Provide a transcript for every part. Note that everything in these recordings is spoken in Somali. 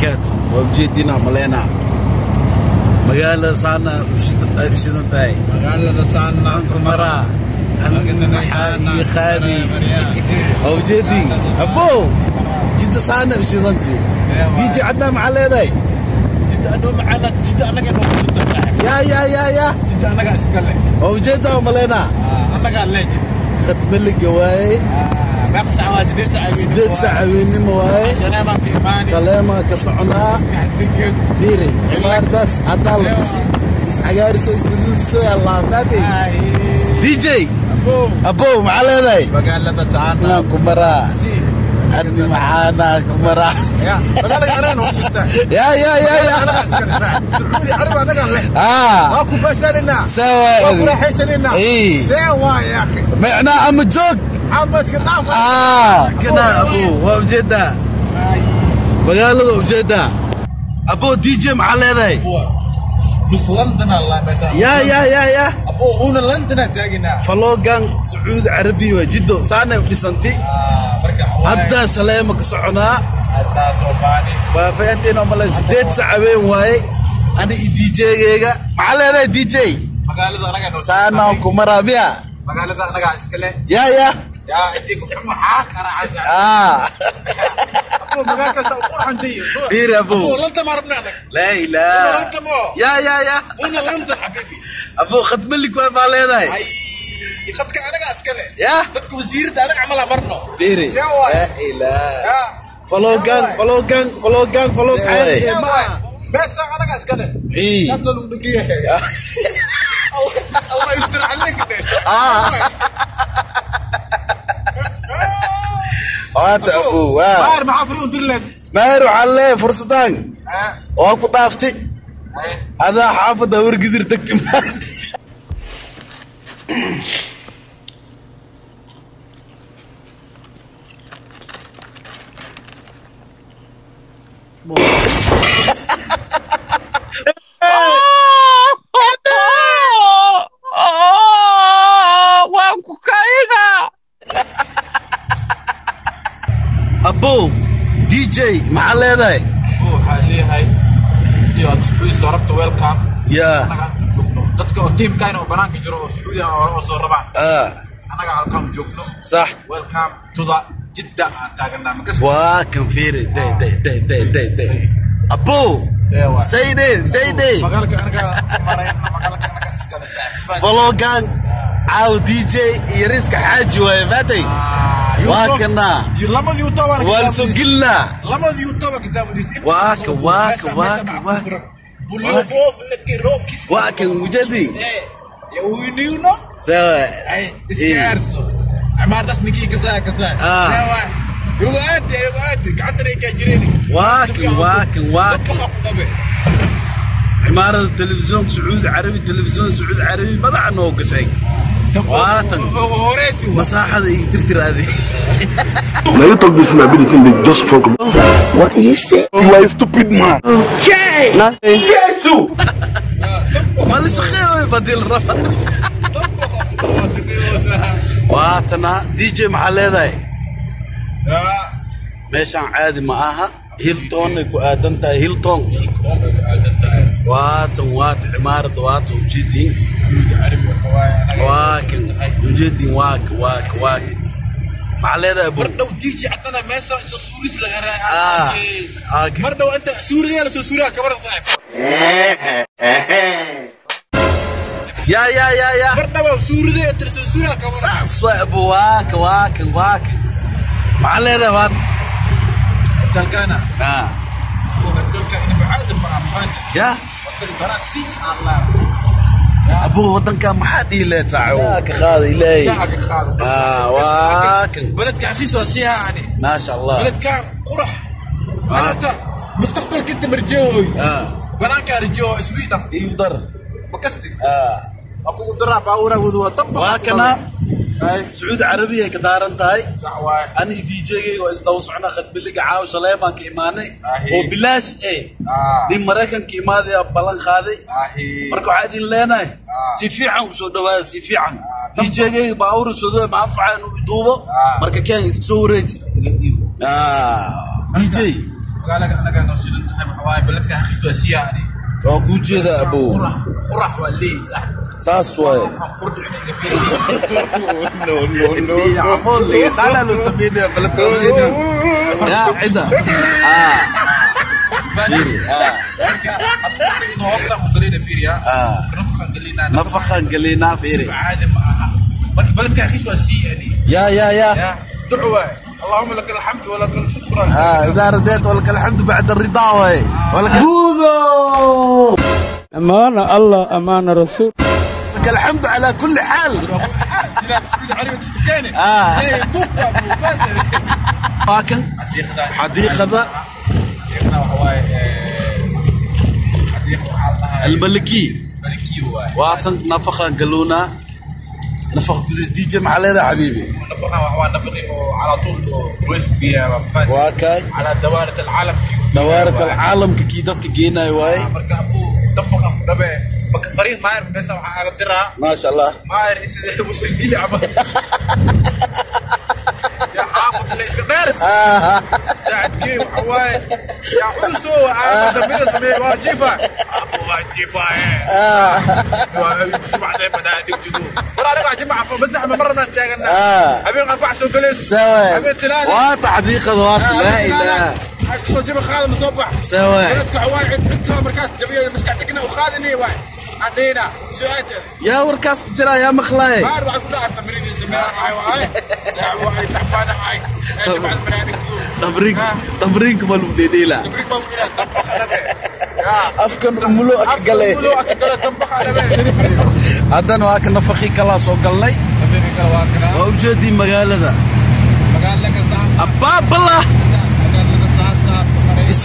Wabarakaatu. Waa ujeediinaa maleynaa magaalada saana u shidan tahay. Magaalada saana ku maraa maxaa qaadi waa ujeediin abow Jidda saana u shidantii. DJ Cadnaan maxaa leedahay? Jidda anoo macaana Jidda annaga noo jirta saaxiib. Yaa yaa yaa yaa Jidda annaga iska leh. Waa ujeedaa maleynaa. Annagaa leh Jidda. Khadmaliga waaye. Meeqa saac waa? 8 saac. 8 saac habeennimo waaye. Shaleemaan ka imaani. Shaleemaa ka soconaa. Degan. Fiiri cimaartaas haddaa la dhisi iscagaariso isguduudiso allaamaatay. DJ Abow. Abow maxaa leedahay? Magaalada saana Inaan ku maraa adni maxaanaa ku maraa. Ya magaalada annaga noo jirta. Yaa yaa yaa yaa Annaga iska leh saaxiib. Sacuudi Carabi annagaa leh. Aa waa ku baashaanaynaa. See waa ku waay raaxaysanaynaa. Ii. See waay ya akhi. Micnaa ama joog ama iska dhaaf. Aa kana abow waa ujeedaa magaalada ujeedaa. Abow DJ maxaa leedahay? Nus London allah meesha. Yaa yaa yaa yaa Abow una London taaginaa. Faloogan Sacuudi Carabiya waa Jiddo saanay u dhisanti. Marka hadda shaleema ka soconaa. Hadda Soomaali waa fahanteen oo male 8 saac habeen waaye. Ani iyo DJ-gayga maxaa leedahay DJ? Magaalada anaga noo saanaan ku maraa miya? Magaalada anaga iska leh. Yaa yaa yaa intii ku maxaa qaracaysa? Aa Abow magaal kasta u qurxantay. Fiiri abow. Abow London ma rabnaa anaga. Laa ilaaha. London mo. Yaa yaa yaa una London xabiibi. Abow khadmalik waay baa leedahay. Ay khadka anaga iska leh. Yaa dadka wasiirada anaga camal aan marno. Fiiri. See waay. Laa ilaaha. Yaa Faloogan faloogan faloogan faloogan. See waay meesha anaga iska leh. Ii. Taas lagu dhageeyahay. Allah yustir عليك. Waata abow waa maar maxaa furu dirleed? Maar waxaa leeyahay fursadaan waa ku dhaaftay adaa xaafadda wargidir tagti maanta. Waan ku kayga. Abow DJ maxaa leedahay? Abow waxaa leeyahay intii aad Sacuudi soo rabto welcome. Yaa annaga inta joogno dadka oo tiimkayna oo banaanka jiro oo Sacuudi oo soo rabaan. Ah annaga halkaan joogno. Sax. Welcome to the Jidda aan taaganaa makas. Waa kan fiiri day day day day day day abow. See waay. Sayde sayde. Magaalka anaga marayna magaalka anaga iska leh saaxiib. Vlogan caaw DJ iyo riska xaaji waaye maatay. Waa kana. Lamada YouTube waa la soo gelinaa. Lamada YouTube kitaabadiisa. Waa ka waa ka waa ka waa ka Buloof laki rookis. Waa kan mujadi. Ya uyniino. Sawa. Ay iskaarso cimaardaas ninkii kasaa kasaa. Ah. Waa igu aadi igu aadi gacanta ay ka jireen. Waa kan waa kan waa kan dadka ku dhabe. Cimaarada telefisyoonka Sacuudi Carabi telefisyoon Sacuudi Carabi madaxa noo gashay. Waatan. Horeysi masaaxada iyo tirtiraadi. Now you talk this thing, I be the thing they just fuck. What do you say? You are a stupid man. Ma la shaqeeyo badil raba. Waatana DJ maxaa leedahay? Meeshaan caadi ma aha. Hilton ay ku aadan tahay Hilton. Waatan waata cimaarada waata ujeediin. Waa kan ujeediin waa ka waa ka waa ka maxaa leedahay abow? Mar dhow DJ cadana meesha soo suuris laga Ah. raacay. Ah, mar dhow inta suuriya la soo suuriya kabar saaxiib. Yaa yaa yaa yaa mar dhow suurida inta soo suuriya kabar. Saas waa abow waa ka waa kan waa kan maxaa leedahay waad dalkana ah oo dalka inaba caadi ma aha. Yaa wadan barasiis Allah. Abow wadanka maxaa dhihi leed saaxiibo ka qaada ilaahay. Ka qaado. Ah waa kan. بلدك عفيس وسيها يعني. Maasha Allah. بلدك قرح معناتها مستقبلك انت مرجوي. Ah بنانك رجو سويدن igu dar. مكستي Ah اكو درع باورا ودوا طب. Waa kana Sacuudi Carabiya ay ka daaran tahay. صح واي. Ani DJ-gayga oo isdaba socnaa khadbiliga caaw shaleemaan ka imaanay. Ahi. Oo bilaash eh. Ah. Nin Maraykanka imaaday aa ballan qaaday. اهي Marka waxaa idin leenahay si fiican u soo dhawaada si fiican. DJ-gayga baawur soo dhawaada ma anfaca inuu duubo. Ah. Marka keen iska soo wareeji. Ah DJ. Magaalada anaga noo shidan tahay waxa waaye beledka haqiisto siyaani. Waa kuu jeeda abow. Qurax waa leey saaxib. Saas waaye. Qurdhicina iga fiiri. No, no, no. Camool saana loo sameynaya beledka ujeedin. Yaa cida. Fiiri. Marka hadda hoosta ku galina fiiriya. Nafaqan galina. Nafaqan galina fiiri. Caadi ma aha. Marka beledka haqiisto siyaani. Ya ya ya. Ducwa. اللهم لك الحمد ولك الشكر. إذا رضيت ولك الحمد بعد الرضا وي. ولك أمانة الله أمانة رسول. لك الحمد على كل حال. لكن حديقة الملكي واطن نفخة قالونا نفخ دي جي مع ليلى حبيبي. نفخة نفخي على طول رويس بيها واكاي على دوارة العالم كي دوارة العالم كي دتك جينا واي. marka abu dabqa dhabe marka fariin maayir bes waxa aga diraa ma sha Allah maayir isida muslimiin ama ya xaafid la iska daarif saacadkii waxa waaye ya xulso aan dambida sameey waa jifa abu waa jifa waa jimacda badaadi jidu mar aniga jimca bas naxma marna taagana habeen arbac soo galeys habeen talaada waa taxdiiqada waa la ilaa soo jiba qaad ma soo bax سواء beledka waxa waaye inta markaas jabiya maskaxdina u qaadinay waay عدينا سؤال يا وركاس كجرا يا مخلاي ما أعرف كل تمرين الزملاء هاي هاي تعبانة هاي تمرين تمرين كمال وديديلا تمرين ما أفكن أملو أكجلي أملو أكجلي تنبخ على هذا نوعك نفخي كلا سوق الله نفخي كلا واكنا وجدي مقالة ذا مقالة كذا أباب الله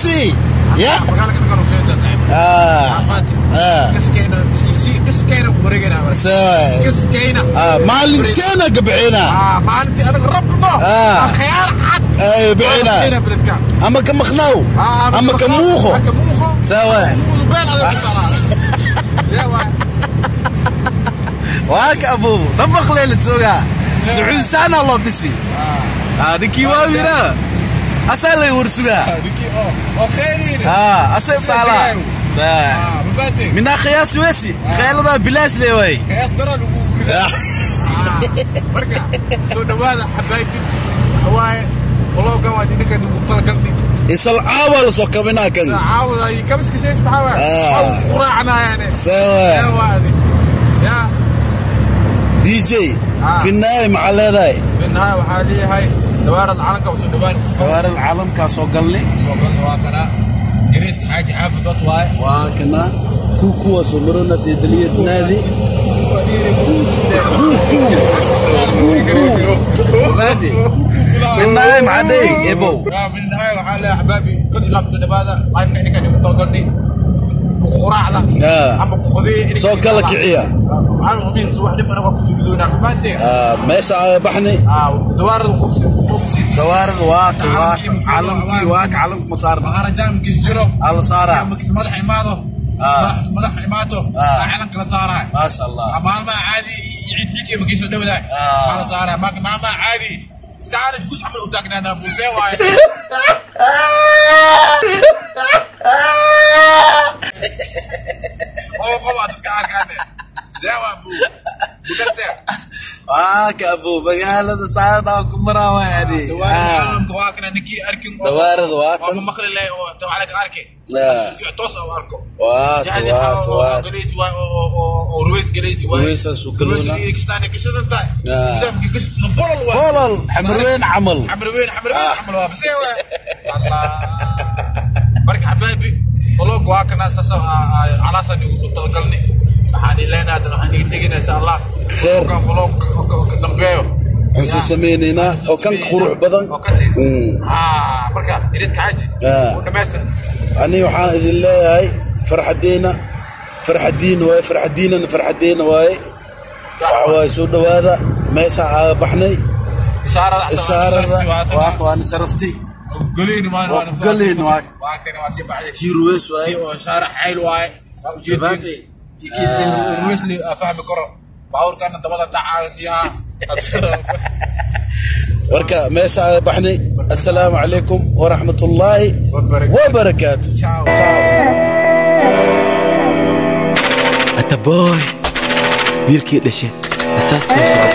سي يا مقالة كذا كانوا صاحب كسكينة كسكينة ورجعنا كسكينة مالنتنا قبعنا مالنتي أنا ربنا خيار عد بعنا أما كمخناو أما كموخو سوا واك أبو نفخ ليلة سوقا سعود سنة الله بسي نكي واوينا أسأل ورسوقا خيرين أسأل تعالى من خياس ويسي خيال ذا بلاش لي وي خياس درا marka soo dhawaada xabaaybi waaye vlogga waa idinka ugu talagalnay isal caawa la soo kabinaa kan caawa ay kabiska shees maxaa waa quraacna yani sawa ya DJ في النهاية مع leedahay في النهاية waxaa leeyahay dawaarad caalamka soo dhawaan dawaarad caalamka soo galnay waa kana يريسك حاجة حافظ واي وكنا كوكو سمرنا سيدلية نادي نادي من النهاية مع دي يبو من النهاية وحالي أحبابي كل لابس هذا لايف كأني كان يقول قلني كخراع لا أما كخذي سو كلا كعية عارف مين سو واحد أنا بكسر فانتي ماشي بحني دوار الخبز دوار واك واك علمكي واك علمك مصار مهرجان مكيس جرو الله صار مكيس مدح عماده مدح عماده علم كلا صار ما شاء الله ما عادي يعيد حكي مكيس دولة على صار ما عادي ساعة تقول عمل قدامنا أنا بوساوي واك ابو مقالة صعدة وكمرة وهذه دوار واتن وات وات وات بولل حمروين عمل حمروين عمل الله برك حبايبي فلوق واكنا على سني وصلت لقلني waxaan ilaahay hadda waxaan iga tegaynaa insha Allah خير kan vlog ka dambeeyo waxaan soo sameynaynaa oo kan qurux badan marka iridka xaaji oo dhamaystir ani waxaan idin leeyahay farxadeena farxadiin waaye farxadiinana farxadeena waaye waxa waaye soo dhawaada meesha aa baxnay ishaarada waata waan sharaftay galeyn waan galeyn waa waa kan waa si baxday tiirweys waaye oo shaarax xayl waaye waa ujeedin رويسلي فهم كرة باور كان دبا دعاء فيها Marka meesha aga baxnay. Assalaamu calaykum waraxmatullaahi wabarakaatu. Ciao. Ataboy wiilkii dhashay asaas.